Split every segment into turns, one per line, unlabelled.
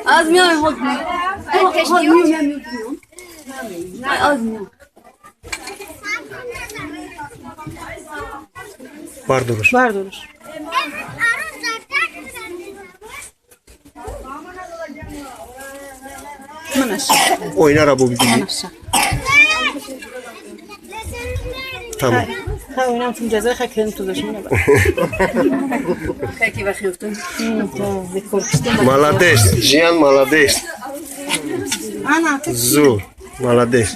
Az miyan hod. Hod miyan miyan. Az miyan.
Бардорш.
Бардорш.
Ойнара бубинӣ. Тамом.
Ойнам тун ҷазои хакрем ту дошт.
Молодец, Жиян молодец. Зу, молодец.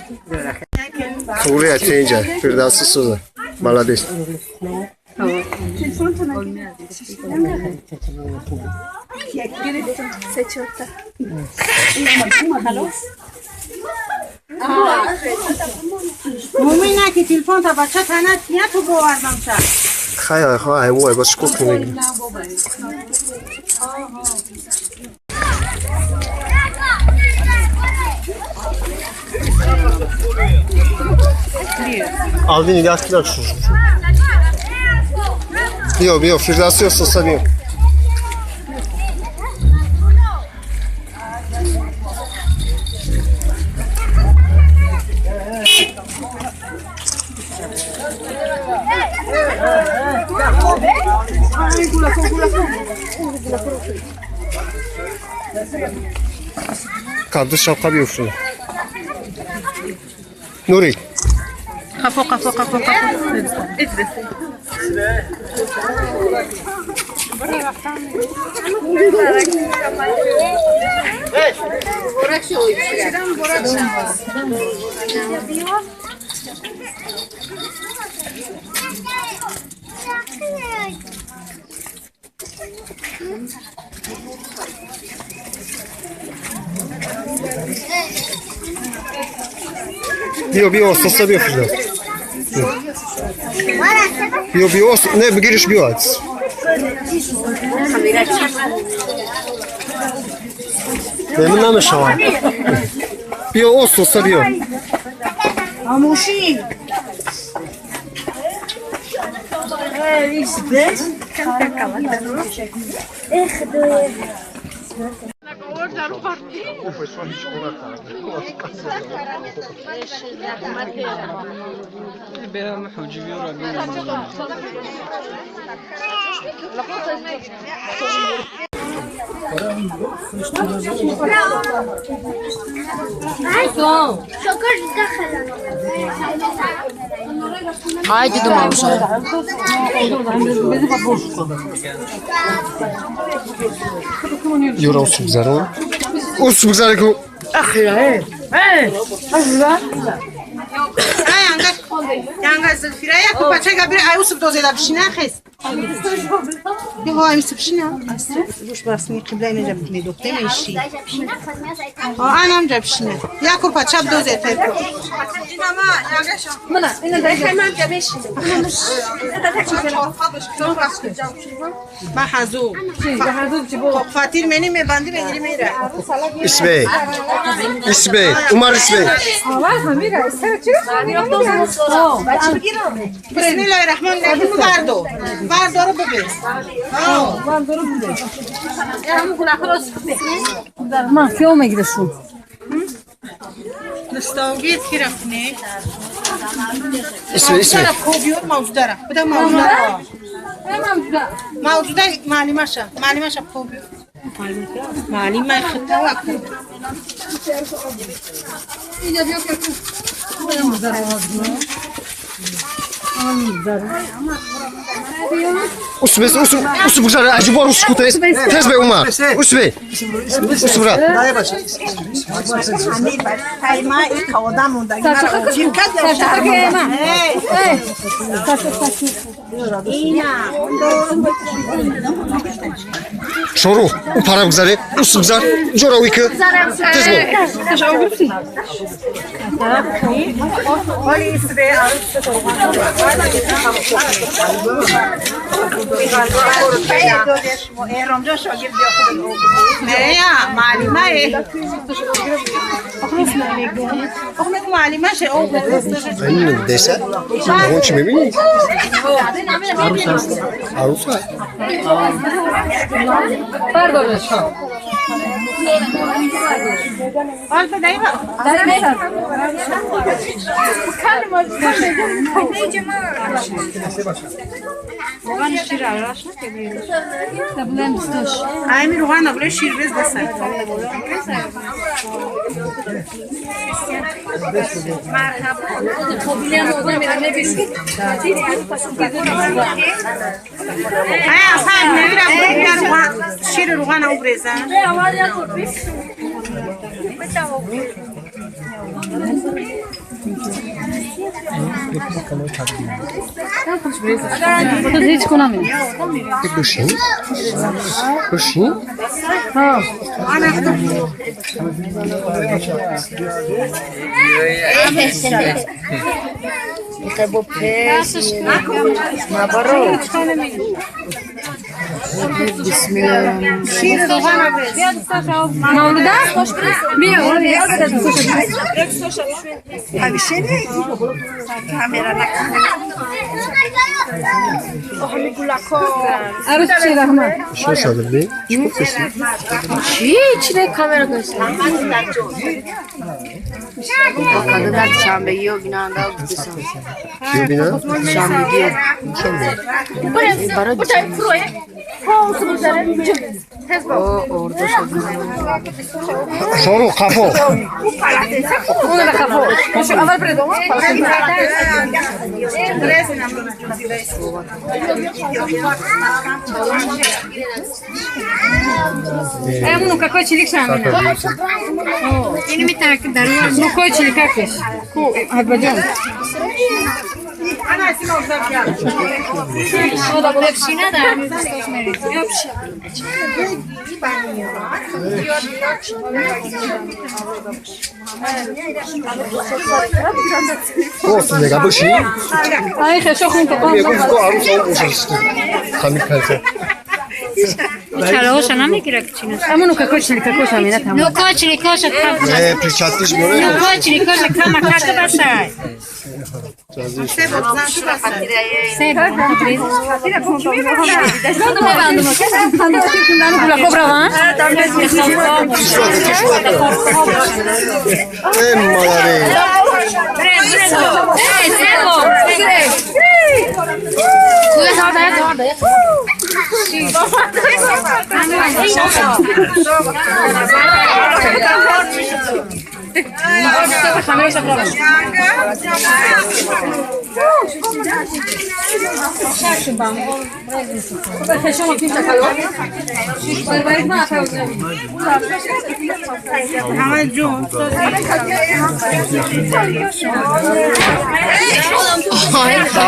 Тугри аченҷа, Фирдавси Суза. Молодец.
Мумина ки телефон та бача танат я ту бовардам ша.
Хай хай вой бас ку кунӣ. Алдини гахтилар шу. Биё биё Фирдавси Суза биё. Кабду шапка биёфту. Нури.
Қафо қафо қафо қафо.
Биё биё остоста биё Фирдавс. Биё биё не бигириш биё. Мемун намешавам. Биё остоста биё.
Амуши.
Ай, дидум уже.
Юра усуб зара. Усуб зара ку.
Ай анга янга Зулфира я ку бача габир ай усуб дозеда бишина хес. Йо ай усуб бишина. Гуш басни қибла ина ҷаб медухте меши. Анам ҷаб бишина. Я ку бача дозе тер.
Мана, ина дай ман ҷаб бишина.
Ма хазу. Фатир мени мебанди мегири мера.
Исбей. Исбей. Умар Исбей.
Бисмиллоҳир-раҳмонир-раҳим. Бардо. Бардоро бибин.
Ман фио мегирешу.
Дастовгир кирафне.
Исбей, Исбей.
Хубиёр мавҷудара. Буда мавҷудара. Мавҷуда маълимаша. Маълимаша хубиёр. Маълима хитава ку.
Усуб усуб усуб гузар аҷибор усуб тез тез бе Умар. Усуб. Усуб ра. Шорух, у пара гузаре, усуб гузар, ҷора уйки. Тез бо. Ин деса? Он чӣ мебинӣ? Арус аст. Арус аст. Шору қафо.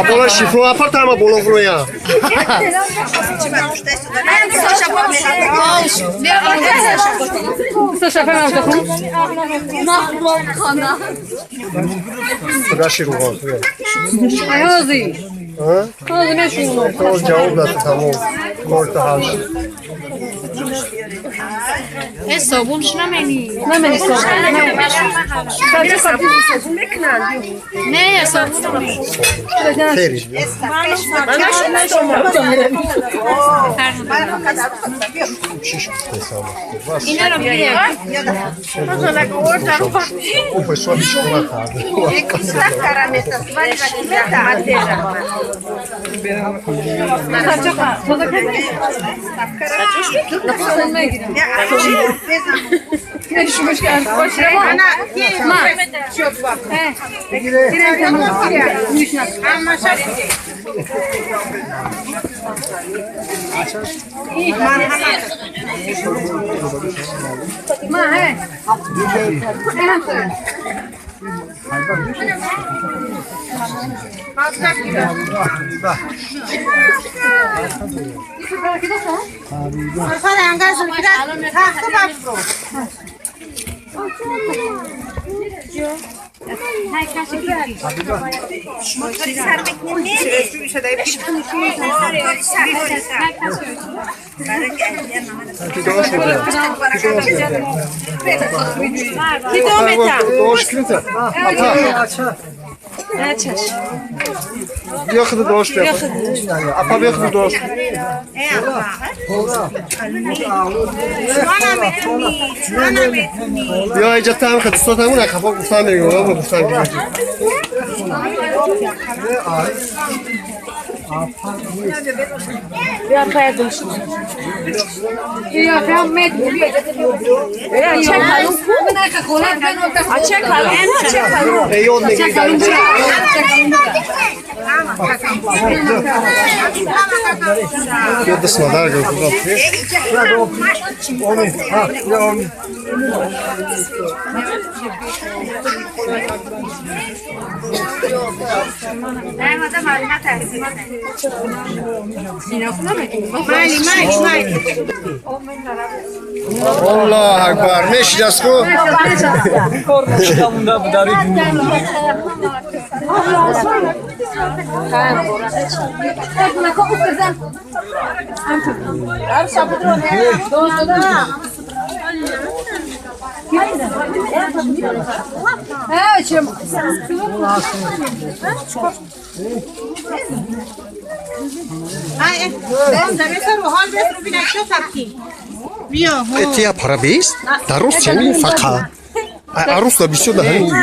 Бола шифро апартама боло фуроя. بیا اینجا تا هم خط دوستات همون خفا گفتم میگم بابا گفتم دیگه. الله اکبر میشی دست کو اتیا پارا بیست در روز چنین فقط عروس دا بیشتر ده همین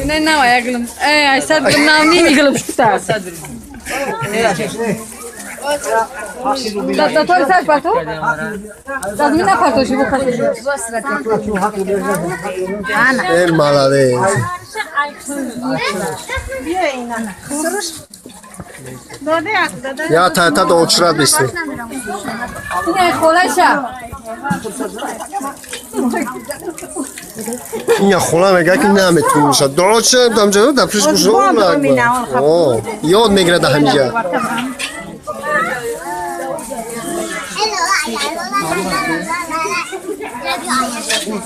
نه نه يا اي صدر نامني يقلب شتا دا تو سر پاتو دا مینا پاتو شو بخاطر
ای مالاده یا تا تا دوچرا بیستی
نه خلاصا
این خونه میگه که نمیتونی دعا چه دمجا دفرش گوش رو یاد میگیره ده همینجا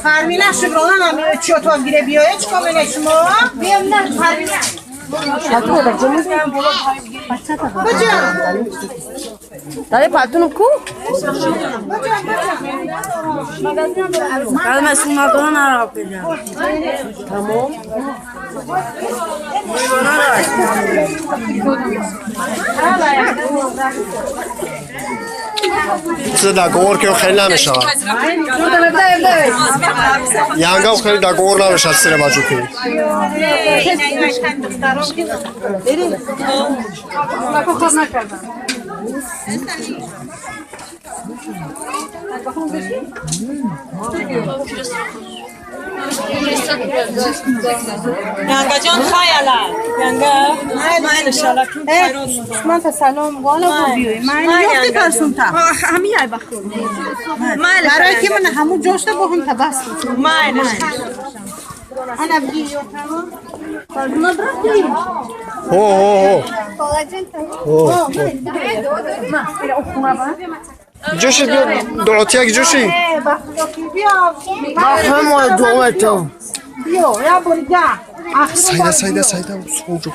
فرمینا شکرانه نمیره چی تو گیره بیایه چیکار می‌کنی شما؟ بیام نه فرمینا
داره پاتونو کو؟ تمام
داگور که خیلی نمیشه یانگا خیلی داگور نمیشه سر باجو که
یانگا جان خیالا یانگا من انشالله
من تا سلام والا بیوی من یافتی پرسون تا
همین یای بخور
برای که من همون جوشت با هم تا بس
من
انا بگی
هو هو هو جوشی بیا دعوتیک جوشی
هم دعوتم
بیا یا برگا
سایده سایده سایده سوجو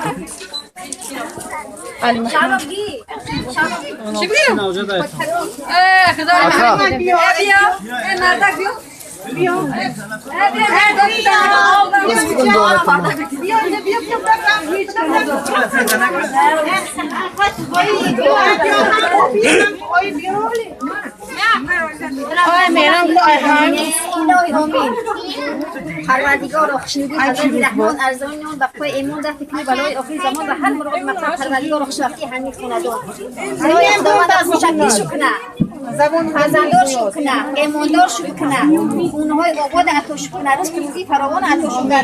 پروردگار خوشنودی حضرت رحمان ارزانی نام بقای ایمان در فکر بلای آخر زمان و هر مراد مقصد پروردگار خوشبختی همین خاندان خدای خداوند از مشکل شکنه فرزنددار شکنه ایماندار شکنه خونه‌های آباد عطا شکنه رزق روزی فراوان عطا شکنه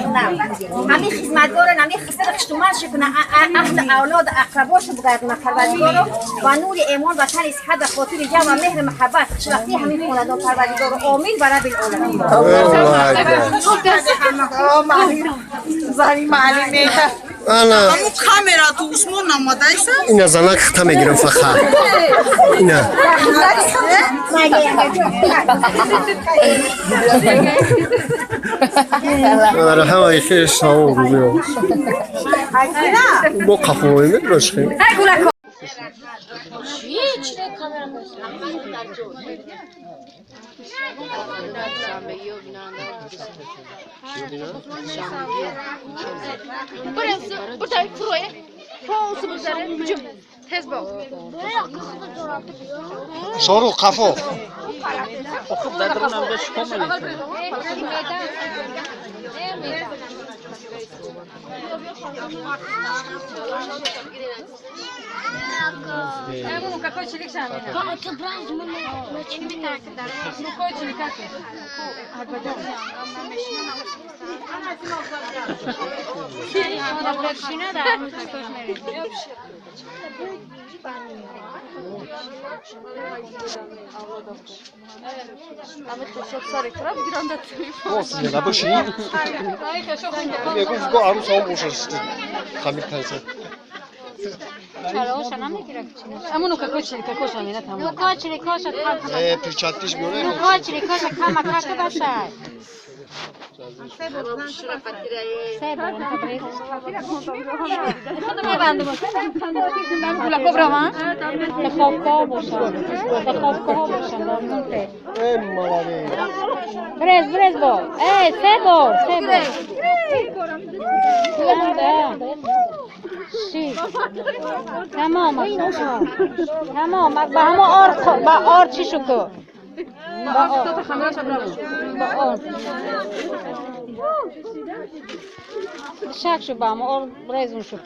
همین خدمتگار همین خسر خوشتومن شکنه اهل اولاد اقرباش بگردونه پروردگار و نور ایمان و تن صحت و خاطر جمع و مهر محبت خوشبختی همین خاندان پروردگار آمین و رب العالمین.
انا
کامرا تو عثمان نمادایسا
اینا زنک خطا میگیرم فقط اینا آره همه خیلی ساو رو با قفوه میدرش خیلی
Burası, burada froya. Frosu bu.
Шорух қафо.
تمام تمام با همه آر با آر چی شو کو با آر شک شو با همه آر برزون شو.